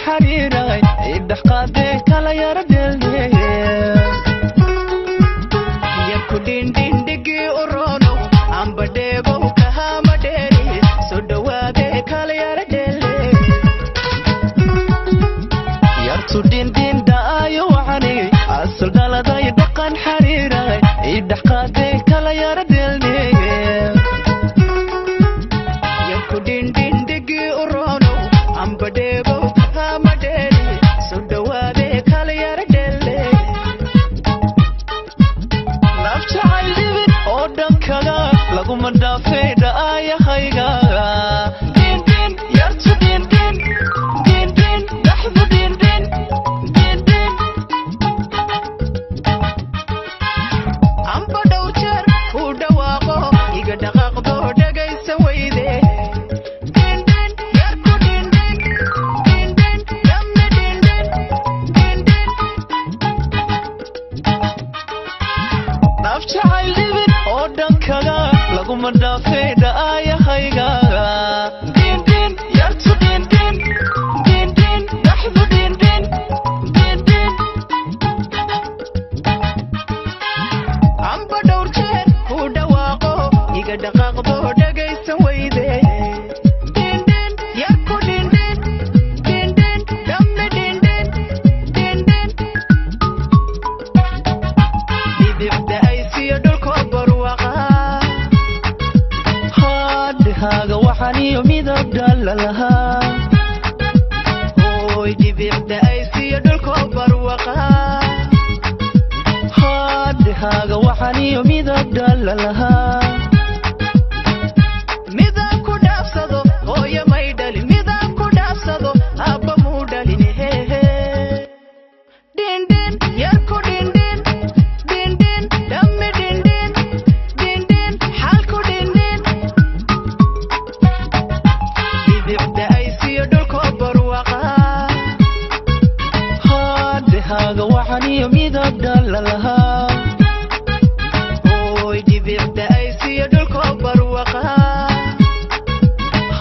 xariiray idhax qaadee kala yara dheeldhee Yarku dhindhindhigii u roonow amba dheegow kahama dheeri soo dhawaadee kala yara dheeldhee Yartu dhindhindhaayo waxani asal dhaladay dhaqan xariiray idhax qaadee kala yara dheeldhee Yarku dhindhindhigii u roonow amba dheegow kahama dheeri soo dhawaadee kala yara dheeldhee Naf jacayl dhibin oo dhankaga laguma dhaafay dhaayahayga dhindhin yartu dhindhin dhindhin dhaxdu dhindhin dhindhin Amba dhowr jeer uu dhawaaqo iga dhaqaaqdo dhagaysan weyde dhindhin yarku dhindhin dhindhin dhamme dhindhin dhindhin Naf jacayl dhibin oo dhankaga laguma dhaafay dhaayahayga dhindhin yartu dhindhin dhindhin dhaxdu dhindhin dhindhin Amba dhowr jeer uu dhawaaqo iga dhaqaaqdo dhagaysan weyde dhindhin yarku dhindhin dhindhin dhamme dhindhin dhindhin dhibicda aysiyo dhulkoo barwaqa Haadhaaga waxaniyo midab dhalalahaa Hooy dhibicda aysiyo dhulkoo barwaqa Haadhaaga waxaniyo midab dhalalahaa Midaan ku dhaafsado hooyo may dhalin midaan ku dhaafsado aabba muu dhalin hehe dhindhin yarku dhindhin dhindhin dhamme dhindhin dhindhin xaalku dhindhin dhibicda aysiyo dhulkoo barwaqa Haadhaaga waxaniyo midab dhalalahaa Hooy dhibicda aysiyo dhulkoo barwaqa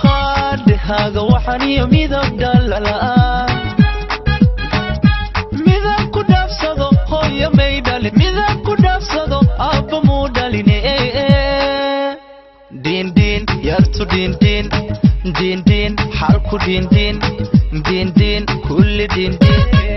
Haadhaaga waxaniyo midab dhalalahaa midab ku dhaafsado hooyo may dhalin midab ku dhaafsado aabba muu dhalin dhindhin yartu dhindhin dhindhin xalku dhindhin dhindhin kulli dhindhin.